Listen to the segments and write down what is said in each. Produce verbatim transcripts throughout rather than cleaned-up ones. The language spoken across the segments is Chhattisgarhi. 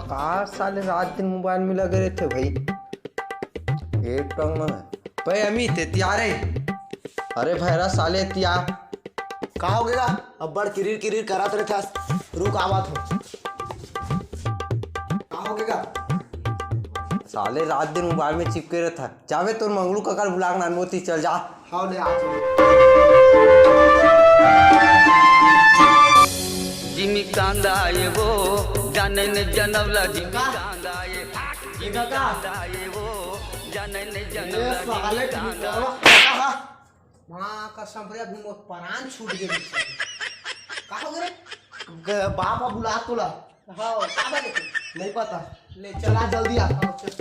का साले रात दिन मोबाइल में लगे रहिथे भाई? एक टंग में। भाई अमित, एती आ रे। अरे भैरा साले, एती आ। का होगे गा? अब्बड़ किरिर किरिर करत रहिथस। रुक, आवत हंव। का होगे गा? साले रात दिन मोबाइल में चिपके रहिथस। जाबे तोर मंगलू कका ल बुला के लानबो, एती चल जा। हव, ले आ तू। जिमी कांदा ये वो, जाने ने जनवला जिमी का? कांदा ये, ये जिमी का? कांदा ये वो, जाने ने ए, जनवला साले जिमी कांदा। माँ कसम रे, अभी मोर परान छूट गे। का हो गे रे? ग-, बाप ह बुला तोला। हाँ, का बात हे? नहीं पता। ले चला जल्दी आ। हाँ, चल।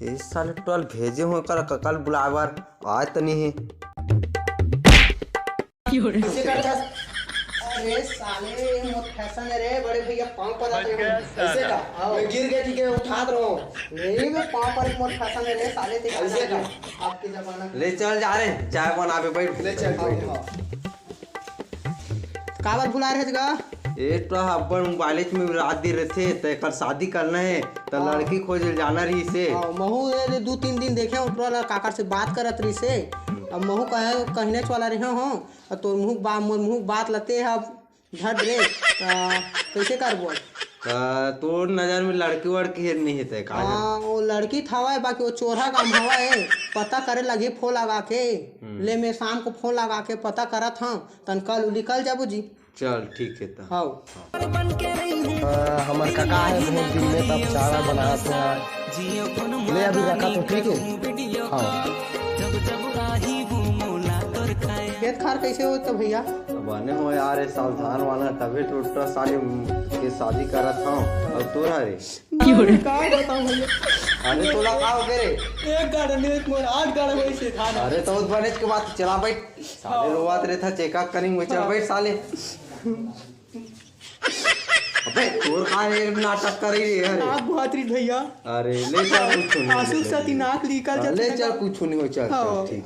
ए साले टोल भेजे हों कर कका ल बुलाए बर, आए त नहीं हे। कइसे करथस? अरे साले, ये मोर फैशन हे रे, बड़े भैया पाँव परत रहे। ऐसे का? हाँ। मैं गिर गे, ठीक है, उठात रहो। नहीं, मैं पाँव पर मोर फैशन हे रे साले, ते ऐसे का? आपके जमाना में। ले चल जा रे, चाय बनाबे, बैठ। ले चल, हाँ, बैठ। हाँ। काबर बुलाए रहे गा? ए तो अपन मोबाइल में रात दिन रहिथे, त एकर शादी करना हे, त हाँ। लड़की खोजे जाना रहिसे। हाँ, महू ये दू तीन दिन देखे हंव, ओकरा ला काकर से बात करत रहिसे। हम्म। अब महू कहे, कहनेच वाला रहे हंव, अब तोर मुँह बा-, मोर मुँह बात ल ते ह अब धर रे, त कइसे करबो? त तोर नजर में लड़की वड़की हे नहीं हे, ते का हाँ, जाने? वो लड़की त हवय, बाकी वो चोरहा काम हवय, पता करे लगही फोन लगा के। हम्म। ले, मैं शाम को फोन लगा के पता करत हंव, तन कल उ निकल जाबो जी। चल, ठीक हे त। हव। हाँ, हमर कका हे बहुत दिन में, तब चारा बनात हे। ले, अभी रखत हंव, ठीक हे? हाँ। खेत खार कइसे होत हे भैया? बने हो यार, ए साल धान वाला, तभे टोटल साले के शादी करत हंव। अउ तोर रे? का बतावंव भैया? अरे तोला का हो गे रे? एक गाड़ा नहीं, मोर आठ गाड़ा होइसे धान। अरे त बनेच के बात, चला बैठ। साले हाँ। रोवत रहिथस, चेकअप करेंगे, चल हाँ। बैठ साले। अबे तोर का ये नाटक करे रे? अरे। नाक बुहात रहिस भैया। अरे ले चल, कुछ नहीं आंसू होय, सती नाक लीकर हाँ, जाथे ले ना। चल, कुछ नहीं होय, चल, हाँ। चल, ठीक।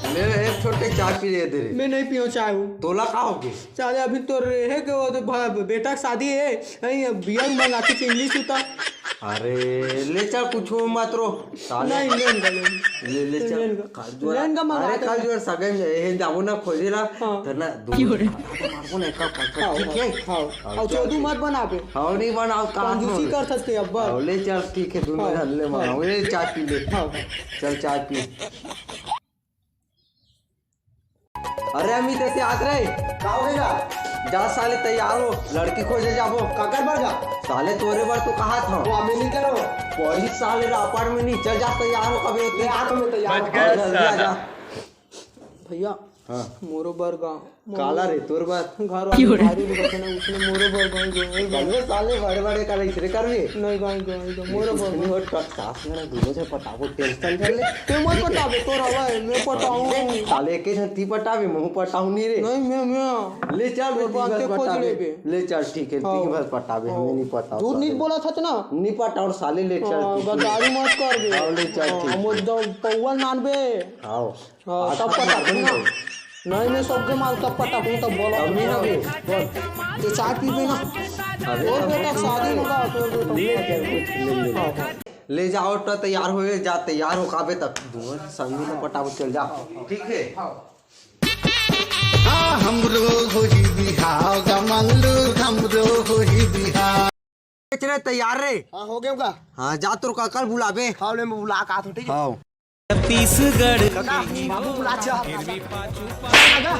ले, एक छोटे चाय पी ले दे रे। मैं नहीं पीऊँ चाय हूँ। तोला का हो गे? साले अभी तो रहे के वो तो भा-, बेटा के शादी हे, नहीं, बियर मंगाथे English होता। अरे, ले चल, कुछ मत रो। साले। नहीं, लेन का, लेन। ले, ले चल। लेन का। काल जुआर, लेन का मंगा अरे, दे। काल जुआर सगाई में, ए, जाबो ना खोजे ला। हाँ। त ना, दो क्यों रे? मारबो ना, एक काम कर, हाँ, ठीक हे? हाँ। हाँ, अउ चल, चोदू ठीक। मत बनाबे। हाँ, नहीं बनाओ, का कंजूसी कर सकते हैं, अब्बा। हाँ, ले चल, ठीक हे, दोनों हाँ, झन ले हाँ। बनाओ। ए, चाय पी ले। हाँ। चल, चाय पी। अरे अमित, एती आ रे। का हो गे गा? जा साले, तैयार हो, लड़की खोजे जाबो। काकर बर गा? साले तोरे बर तो कहात हंव। वो हमें नहीं करो। वही साले रापड़ में नहीं, चल जा, तैयार हो, कभी होते। ले आ तो मैं तैयार हूँ। बच गए हाँ, जल्दी आ साला। जा। भैया, हाँ। मोरो बर गा। काला रे, तोर बर? घर वाले क्यों रे? मारी भी रखे ना, उसने मोरो बर गाँव गए। बने साले बड़े बड़े का रईस रे करबे। नहीं गाँव गए, मोरो बर कुछ नहीं गाँव। होत, सास में ना दोनों से पटाबो, tension कर ले। ते मत पटाबे, तोर हवा है, मैं पटाऊँ। साले एके झन ती पटाबे, महू पटाऊँ नहीं रे। नहीं, मैं, मैं। ले चल बे, तोर ती बात बस के खोज पटाबे। लेबे। ले चल, ठीक है, हाँ। ती बस पटाबे, हाँ। हमें नहीं पटाओ झूठ साले। नहीं बोला था ना? नहीं पटाओ साले, ले चल हाँ, तू। गद्दारी मत कर बे। हाँ, ले चल, हाँ, ठीक। मोर दो पौवा ल नानबे। हाँ। हाँ, आज तब खत्म पटाखूँ ना। नहीं, नहीं, सबके माल तब पटाखूँ, तब बोलो। अब नहीं होगी, बोल। तो चाय पीबे ना। अबे तोर बेटा शादी होगा, तोर बेटा। ले, ले, ले, ले। हाँ, हाँ। ले जाओ तो तैयार हो, जा तैयार हो काबे तब। दोनों संगी में पटाबो चल जा। ठीक है? हाँ। आ, हमरो होही बिहाव, गमलू, हमरो होही बिहाव। चले तैयार रे। हाँ, हो गया का? हाँ, जा तोर काका ल बुलाबे। हाँ, ले मैं बुला के आत हूँ, ठीक है? हाँ। छत्तीसगढ़ काका, बाबू बुला, अच्छा। काका, काका,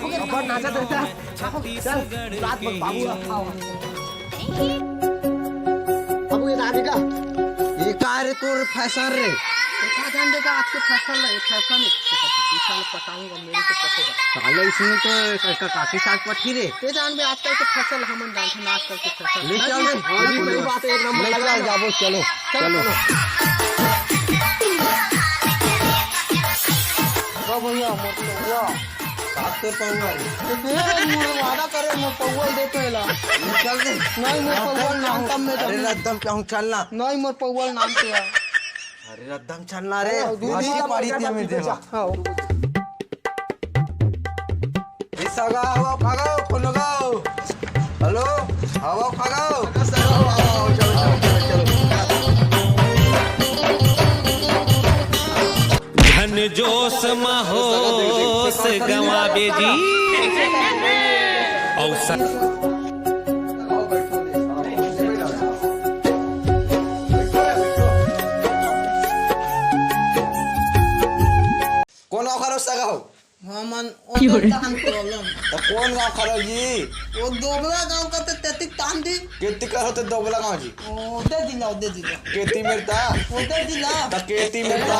काका, नाचा करता है। काका, चल, रात में बाबू, आओ। बाबू, ये राधिका। ये का रे तोर फैशन रे? ये का जान देगा आज के फैशन है, ये फैशन है। ये साल पटाऊंगा, मेरे को पटेगा। साले इसमें तो इसका काकी सास पठी रे। ये जान बे आजकल के फैशन, हमन जानते हैं आजकल के फैशन। ले चल रे। हाँ, ये सही बात है, एक नंबर ले लगा चल, लो। जाबो, चलो, चलो, चलो। चलो। वाह भैया, मत लो, वाह। सात सौ पौवा रे। तो दे रे, मोर वादा करे, मोर पौवा दे तो एला। ले चल रे। नहीं, मोर पौवा ना, तब मैं अरे जाऊँ। रद्दम पे हूँ, चल ना। नहीं, मोर पौवा नाम पे है। अरे रद्दम चल ना रे। हाँ, दूध मछली वाला पड़ी पैसा थी हमें मत दे। हाँ। ए सगा हो, भागो, खोलो गा। चलो, आओ, खा लो। चलो, आओ, आओ, चलो, चलो, चलो, चलो। झन जोश म होश गंवाबे जी। अउ स- कोन गाँव खरो सगा हो? हमन ओ क्यों रे? तहन problem। त कोन गाँव खरो जी? ओ दोबला गाँव का त तेतिक तान दी। केती कर होते दोबला गाँव जी? ओ दे दिला, ओ दे दिला। केती मेरता? ओ दे दिला। त केती मेरता?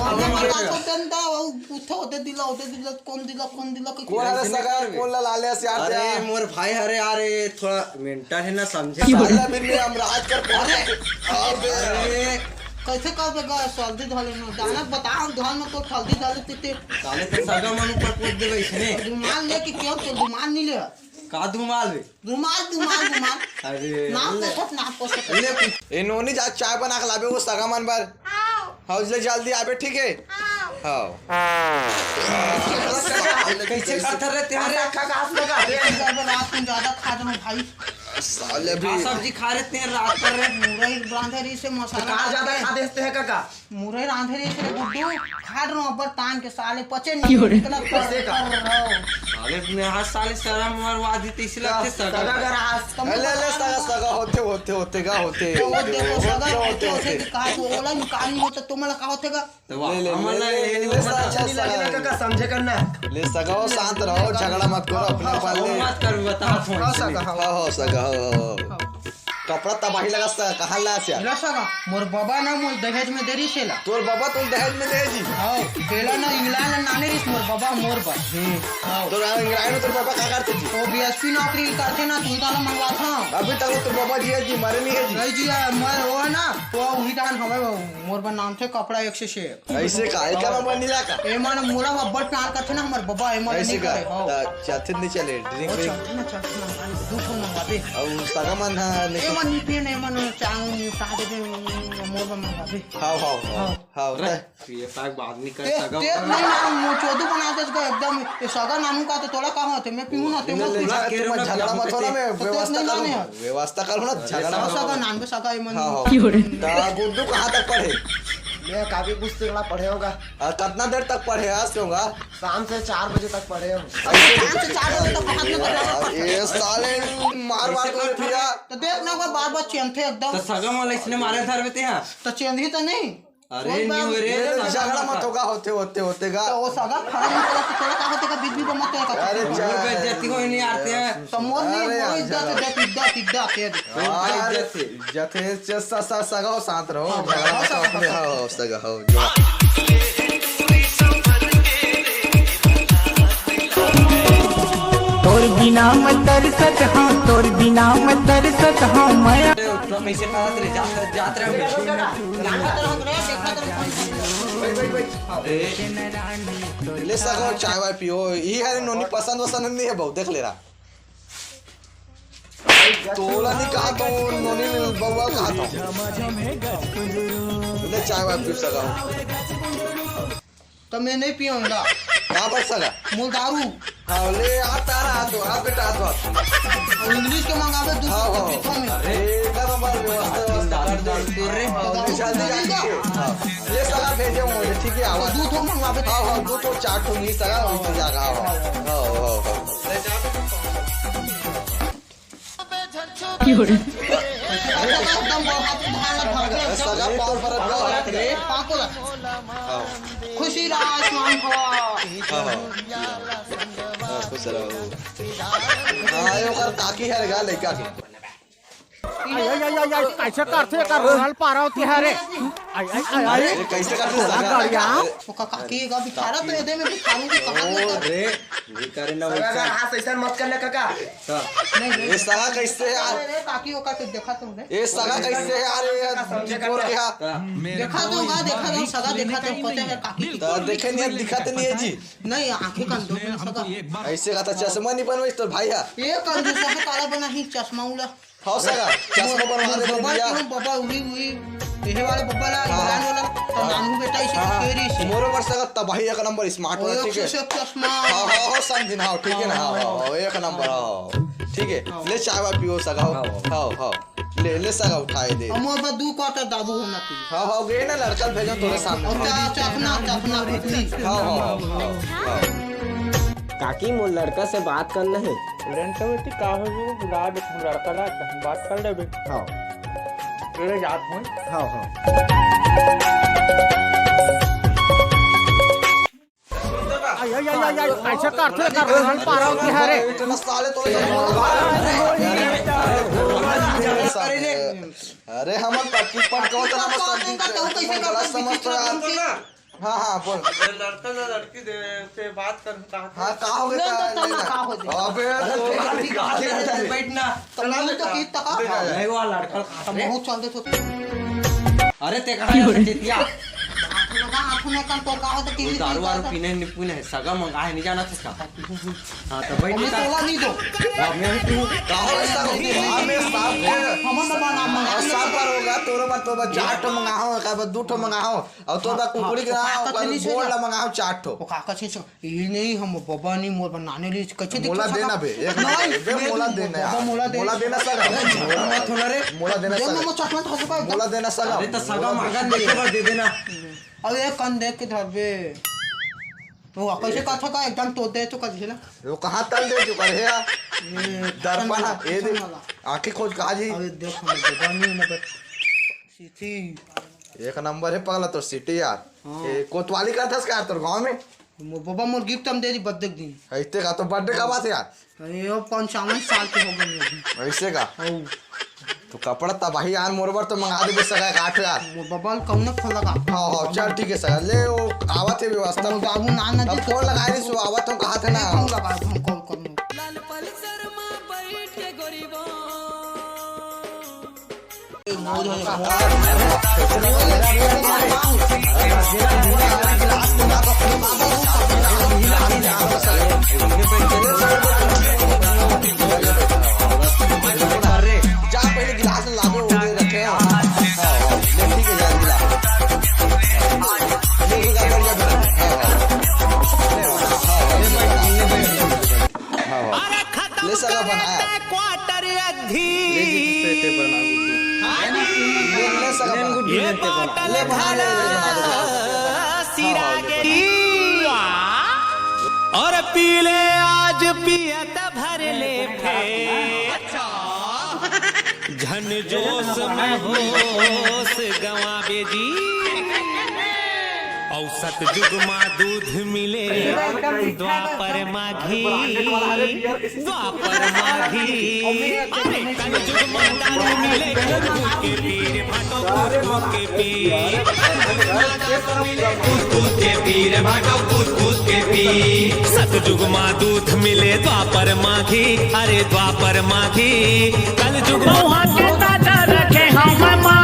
हमन का तो तन दा, ओ पूछो, ओ दे दिला, ओ दे दिला, कोन दिला, कोन दिला, के कोन हरे सगा, कोन ला लाले से आते अरे हैं? मोर भाई हरे, अरे थोड़ा mental है ना, समझे क्यों रे? साला भी नहीं, हम राज कर अरे! अबे। अरे! कैसे कर देगा सर्दी धले में? दाना बताओ, धन में तो सर्दी धले ते, ते। साले तो सगा मन ऊपर कूद देवे इसने। रुमाल लेके क्यों तो रुमाल नहीं ले? का धुमाल बे? रुमाल, रुमाल, रुमाल। अरे, ना ले। पोसत, ना पोसत। ले कुछ। ए नोनी जा चाय बना के लाबे वो सगा मन बर। हाँ। हौज ले जल्दी आबे, ठीक है? हाँ। हाँ। कैसे खातर रहते हैं? अरे, अक्खा घास लगा। एक बार रात में ज्यादा खा देना भाई। साले भी। का सब्जी खा रहे हैं रात कर रहे हैं? मुरई रांधे रही से मसाला कहाँ ज्यादा डाल के। खा देते हैं काका? मुरई रांधे रही से गुड्डू, खा रहा हूँ अब्बर तान के साले पचे नहीं क्यों रे? इतना कर, कैसे का? कर रहा हूँ। साले ने आज साले शर्म मरवा दी तो इसी लगते सगा। सगा का रास। तुम ले, ले, सगा, सगा होते, होते, होते, का होते, तो वो होते, देखो, होते, सगा होते, होते, होते। होते, कहा तो ओला निकाल नहीं होता, तुम्हारा का होते का? तो वाह, ले, ले, हमन ले, ला ले, ये ले, नहीं ले, पता। अच्छा, अच्छा, लगे ना काका, समझे करना। ले, सगा हो, शांत रहो, झगड़ा मत करो, अपने हाँ, पाल हाँ, ले। मत कर, बता, हाँ, फोन से। सगा, हाँ। हाँ, हो, सगा हो, हो, हो। हाँ। कपड़ा तबाही लगा सगा, कहाँ ला से? ला सगा, मोर बाबा ना मोर दहेज में दे रही सेला। तोर बाबा तोर दहेज में दे जी? हाँ, सेला ना इंग्लैंड ना नाने रही मोर बाबा मोर पर। हम्म। हाँ। तोर इंग्लैंड में तोर बाबा का करते जी? वो बीएसपी नौकरी करते ना, तू ताला मंगवा था। अभी तक वो तोर बाबा जी है जी, मरे नहीं है जी। नहीं जी, मैं वो है ना, वो वही दान हमें वो मोर बर नानथे कपड़ा एक से से एक। ऐसे का? एकर मन नहीं लाका? ए मन मोला अब्बड़ प्यार करथे ना हमर बबा, ए मन ऐसे नहीं का? करे, हाँ। त चलथे नहीं चले, drink ओ व्रिंक? चलथे ना, चलथे ना, दू ठो मंगाबे। अउ सगा मन ह नहीं ए मन नहीं पिए, नहीं मन चांग नहीं उठा देबे, मोर बर मंगाबे। हाव, हाव, हाव, हाँ। हाव, अरे, त ये पैक बात नहीं कर ए, सगा। ते नहीं ना, मुँह चोदू बना दे इसका एकदम। ये सगा नानू का तो तोला का होते, मैं पीऊँ ना, ते ले, मत ले, पी। जा, झगड़ा तुम मत झगड़ा मत हो ना, मैं तो तेज व्यवस्था नहीं करूँ। माने। व्यवस्था करो ना, झगड़ा हाँ, मत सगा करो। नानबे, सगा ए मन। हाँ, हाँ। क्यों रे? त गुड्डू कहाँ तक पढ़े? मैं काफी कुछ तगड़ा पढ़े होगा। आ, कितना देर तक पढ़े आज के होगा? शाम से चार बजे तक पढ़े हो। शाम से चार बजे तक पढ़त में पढ़े हो। ए साले, मार मार के भैया। तो देख ना, कोई बार बार चेंथे एकदम। तो सगा वाला इसने मारे धर में ते हैं। तो चेंधी तो नहीं। अरे कोई नहीं बात हो रे, नहीं, तो झगड़ा मत होगा, होते, होते, होते गा। तो वो सगा खड़ा नहीं होगा, तो थोड़ा का होते का, बीच बीच में मत होगा। अरे, वो चाहे बेइज्जती को ही नहीं आते हैं। तो मोर नहीं, अरे, मोर इज्जत, झगड़ा। इज्जत, इज्जत, इज्जत, ये दे। अरे, इज्जत से। इज्जत है, च-, स-, स-, सगा हो, शांत रहो, हाँ, झगड़ा हाँ, मत सगा, अपने, सगा। हाँ, सगा हो, जो। तोर बिना मैं तरसत हँव, तोर बिना मैं तरसत हँव मैं। अरे, उतना पैसे कहाँ से ले? जात, जात रहे हो। ले सको, चाय वाय पियो। ई हरे नोनी पसंद वसंद नहीं है, बहुत देख ले रहा। तोला नहीं कहा तो नोनी बउआ कहा तो। ले चाय वाय पी सका। तो मैं नहीं पीऊंगा। का बच सका? मूल दारू। हाँ, ले आ तारा आ तो, आ बेटा आ तो। और इंग्लिश के मंगावे दू हाँ, सौ हाँ। पीता में। अरे, का बाबा व्यवस्था, व्यवस्था कर दे। हाँ, जल्दी आ ठीक है। हाँ। ले सका भेजे होंगे, ठीक है, आवा। दू ठो मंगावे। हाँ, हाँ, दू ठो, चार ठो मिल सका, वही तो जाएगा, हाँ, हाँ। हाँ, हाँ, हाँ। की हो रे? एकदम बहुत धान भर गया। सगा पाँव परत का बात रे। पाँव परत। हाँ। खुशी रहा, आयुष्मान भवा। हाँ, हाँ। हाँ, खुश रहो। हाँ, ये ओकर काकी है रे गा, लइका के। आई, आई, आई, आई, आई, कैसे करथे एकर रोनल पारा होती है रे? आई, आई, आई, आई। अरे, कैसे करथे सगा? गड़िया। ओकर काकी का बिठारा तो एदे में बिठारूंगी, कहाँ ओ, में? रे। ये करे ना सगा वैसा। का हाथ ऐसा मत करना काका। हाँ। नहीं, नहीं। ये सगा कैसे है यार? अरे, काकी ओका के देखा तुमने? ये सगा कैसे है यार? ये समझे दीपुर करना। के हाथ। हाँ। देखा तो होगा, देखा तो सगा देखा तो पता है काकी की। तो देखे नहीं, दिखाते नहीं है जी। नहीं, आंखें कंजूस है सगा। ऐसे का तो चश्मा नहीं बनवाई तो भाई है। ये कंजूस है, काला बना ही चश्मा उला। हाँ सगा, चश्मा बनवा दे भैया। बाबा, उही, उही, एहे वाला बाबा ला, हाँ। नानू वाला, तो नानू बेटा इसे हाँ, हाँ। फेरी से। मोरो बर सगा तबाही एक नंबर smart वाला, ठीक है? चश्मा। हाँ, हाँ, हाँ, समझिन, हाँ, ठीक है ना? हाँ, हाँ, हाँ, हाँ, एक नंबर, हाँ। ठीक है, हाँ। ले चाय वाय पियो सगा, हाँ। हाँ, हाँ। ले, ले सगा उठाए दे। अब मोर बर दू quarter दाबू होना चाहिए। हाँ, हाँ, गे ना लड़का भेजो तोरे सामने। और चा-, चखना, चखना, बुद्धि। हाँ, हाँ, हाँ, हाँ। काकी, मोर लड़का से बात करना है। रेंट बेटी का हो गई? बुला दे तुम लड़का ला, बात कर लेबे। हाँ। ले जात हूँ। हाँ, हाँ। कैसे करथे कर रहल पारव की हरे? इतना साले तो अरे, हमन पक्की पट कहत ना, बस समझी, गलत समझ तो यार। हाँ, हाँ, बोल। लड़का ना लड़की दे से बात कर कहा हाँ, का हो गया? नहीं, तो ले ना। का हो गया? अबे, तो अरे, बैठ ना। तो नहीं तो की तक नहीं, वो लड़का खा तो ले। बहुत चल दे तो। अरे, ते कहाँ है, चेतिया? हाथ लगा, हाथ में कम तो का हो तो वो टीवी दारू वारू पीने नहीं, पीने है, सगा मंगा है, नहीं जाना था इसका। हाँ, तो भाई अभी तोला नहीं दो। वाह, मैं भी तू। का हो, ऐसा हो गया? वाह, मैं साफ कर। हम बाबा नाम मंगा और साफ पर होगा, तोरो बार, तो बस चार ठो मंगाओ, का बस दो ठो मंगाओ। और तोर बा कुकुरी के हाँ, नाम, का ओकर कथनी से गोड़ ना। ला मंगाओ चार ठो। वो का कथनी से, ई नहीं, हम बाबा नहीं, मोर बनाने ली, कैसे मोला देखो देना साला? बे, एक नहीं, नंबर, बे, मैं मोला दूंगा, देना बाबा, यार। मोला दे। मोला देना सगा। अरे, झगड़ा मत होना रे। मोला देना दे, सगा। मैं चश्मा तो सगा एकदम। मोला देना सगा। अरे, तो सगा मांगा, देखे बर दे देना। अब एक कान देख के धर बे। वो कैसे कथा का एकदम तो दे चुका झेला। वो कहाँ तल दे चुका रे यार? ये दर्पण, कथन वाला, ये कथन देख। वाला। आँखें खोज कहा जी। अरे, देख, हम बाबा नहीं, मैं बस सीधी। एक नंबर है पगला तोर सिटी यार। हाँ। ए, कोतवाली का थस का यार तोर गाँव में? मो-, बाबा मोर गिफ्ट हम दे दी बर्थडे के दिन। ऐसे का तो बर्थडे का बात है यार। अरे, वो पंचावन साल के हो गए अभी। ऐसे का? हाँ। तो कपड़ा तबाही यार, मोर बर तो मंगा दे सगा एक आठ यार। मोर बाबा कौन ना खोला का? हाँ, हाँ, चल ठीक है सगा, ले वो आवत है व्यवस्था। वो बाबू ना, ना अब दे। फोन लगा रही सो आवत हो कहा था ना। फोन लगा, हम कॉल कर लो। जा पहले गिलास ला दो, उधर रखे हैं। हाँ, हाँ, ले, ठीक है, जा, गिलास। ले, गिलास, जा, जा, जा। हाँ, हाँ। हाँ, हाँ। ले सगा बनाया। क्वार्टर अद्धी। ले जी, दूसरे टेबल ना गुड्डू। ले, ले सगा बना। ले बना, ले, ले बना दे। हाँ, हाँ, ले बना। और पी ले आज पियत भर ले फेर। झन जोश में होश गंवाबे जी। अउ सतजुग मा दूध मिले द्वापर मा घी, द्वापर मा घी। अरे कलजुग मा दारू मिले कूद कूद के पी रे भाटो कूद कूद के पी। कूद कूद के पी रे भाटो कूद कूद के पी। सतजुग मा दूध मिले द्वापर मा घी, अरे द्वापर मा घी। कलजुग मा महुआ के ताजा रखे हवं मैं